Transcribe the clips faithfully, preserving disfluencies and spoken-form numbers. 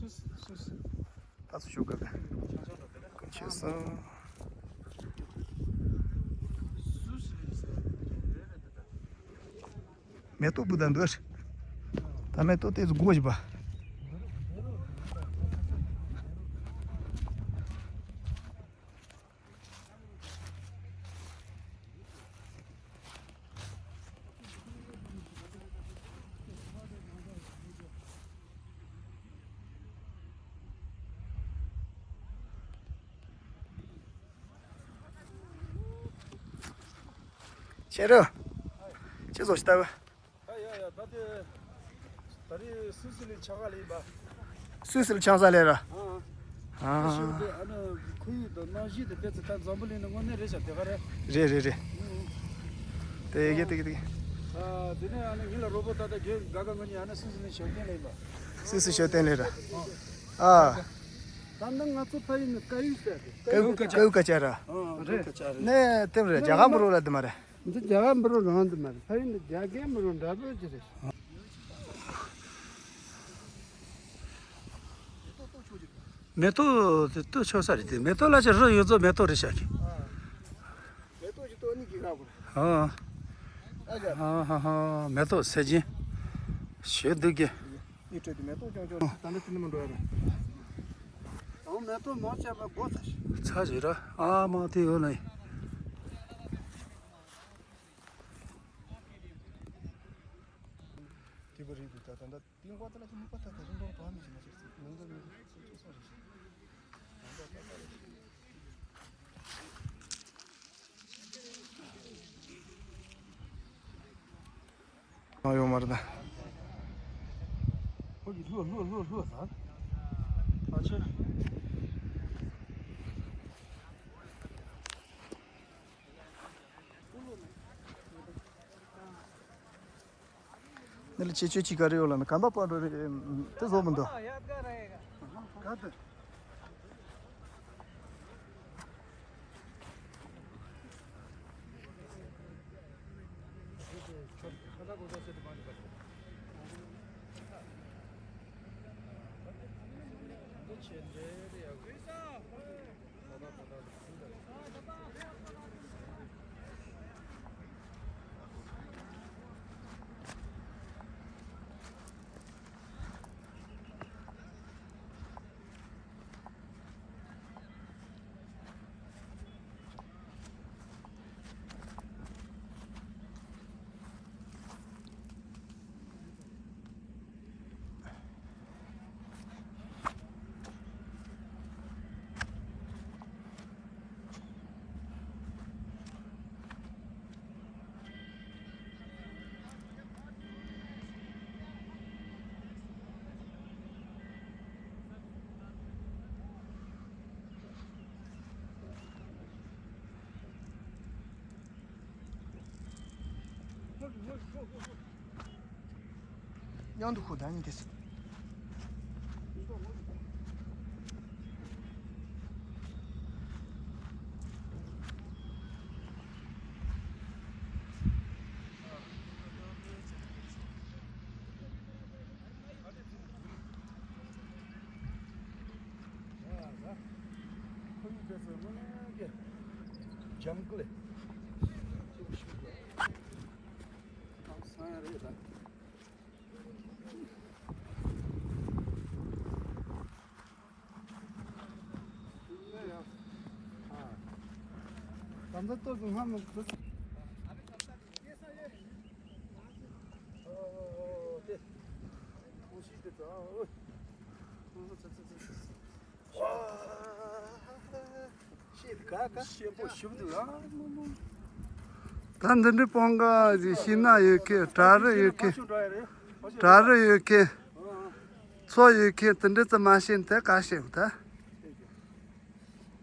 ད་ཚོ་ཞོགས་ཀ་ག་ཁོ་ཆེ་སོང་། མེ་ཏོག་སྤུ་ད་འདུག་ད་མེ་ཏོག་དེ་ཚོ་སྒོ་བཞི་པ། ཆེ་རུ། ཅི་བཟོ་ཞིག་ལྟ་བུ། ཨ་ཡ་ཡ་ད་དེ། ད་རེས་སུད་སི་ལི་ཆག་ག་ལེན་པ། སུད་སི་ལི་ཆང་ས་ལས་ར། ཨ། ཨ། ཤོད་དེ་ཨ་ནི་ཁོར་ཡུག་དང་གནམ་གཤིས་དེ་དེ་ཚོ་ད་འཛམ་བུ་གླིང་ནང་དངོས་གནས་རེད་ཤག་དེ་ག་རེད། རེད་རེད་རེད། ཨུ། དེ་གི་དེ་གི་དེ་གི། ཨ་དེ་ནས་ཨ་ནི་ངེད་ལ་རོགས་པ་ད་ལྟ་རྒན་དགའ་དགའ་ང་གཉིས་ཨ་ནི་སུད་སི་ནས་ཞབས་བརྟན་ལེན་པ། སུད་སི་ཞབས་བརྟན་ལེན་ར། ཨ། ད་ནི་ང་ཚོ་ཕ་ཡུལ་ནས་ཀ་ཡུག་ཟེར་ཏེ། ཀ་ཡུག་ཀ་ཅ་ར། ཨ་ཀ་ཅ་ར། ནས་དེ་རེད་རྒྱ་གར་མི་རོགས་ལ་དེ་མ་རེད། འདི་རྒྱ་གར་འབུ་རུ་རང་དུ་མ་རེད། ཕ་ཡུལ་འདི་རྒྱ་སྐད་འབུ་རུ་འདྲ་པོ་ཅིག་རེད། མེ་ཏོག་དེ་ཏོ་ཆོག་ས་རེད་དེ། མེ་ཏོག་ལ་ཅི་རུ་ཡོད་ཚོ་མེ་ཏོག་རེད་ཤག་གི། མེ་ཏོག་ཅིག་ཏོ་གཉིས་ཀྱི་ཁ་བོ་རེད། ཨ། ཨ་ཅག་ཧ་ཧ་ཧ། མེ་ཏོག་སེ་ཅན་ཞོ་འདུག་གི། ཡི་ཁྲོད་དུ་མེ་ཏོག་ཅོང་ཅོང་ད་འདི་ཚོ་ནི་མི་འགྲོ་ཡ་རེད། ཨོ་མེ་ཏོག་མོ་བྱས་པ་སྒོ་ཚ་ཞིག་ཚ་ཞིག་ར། ཨ་མ་དེ་ཡོད་ལ་ཡིན། དེ་བ་རིག་དུས་ད་ད་ད་ཏིང་ཀ་ཙ་ལ་ཅི་མི་པ་ད་ད་རིང་འགྲོ་བ་མི་ཞིག་མ་ཤེས་སི་མི་འདུག་མི་འདུག་སོ་སོ་རེད་ཤག་ད་ད་ད་ད་རེད་ཤག་ཨ་ཡོང་མ་རེད་ད། ཁོ་གི་ལྷོ་ལྷོ་ལྷོ་ལྷོ་ཟ། ཨ་ཆེ། འདི་ལ་ཆེ་ཆོས་ཅི་ག་རེ་ཡོད་ལ་ན་གམ་པ་པ་འགྲོ་རེད། དེ་བཟོ་མི་འདུག་ག་དེ། མཉམ་དུ་ཁུག་ད་ནི་དེ། ད་འདི་འདྲའི་སྤང་ག་ཞིག་ཤིང་ནགས་ཡོད་མཁན། བྲག་རི་ཡོད་མཁན། བྲག་རི་ཡོད་མཁན། མཚོ་ཡོད་མཁན་དེ་འདྲ་ཙམ་མ་ཤེས་ན་དེ་ག་ཤེས་ད།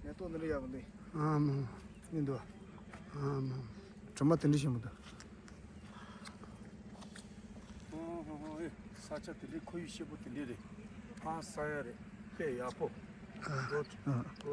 མེ་ཏོག་འདི་འདྲ་ཡག་པོ་འདུག་ཨ་མ། མི་འདུག་ཨ་མ། གྲིབ་མ་དེ་འདྲ་ཞིག་མི་འདུག་ཨོ་ཧོ་ཧོ། ཨེ། ས་ཆ་དེ་འདྲའི་ཁོར་ཡུག་སྐྱིད་པོ་དེ་འདྲ་རེད། ཧང་སང་ཡ་རེད། དཔེ་ཡག་པོ། ཨ། རོ། ཨ།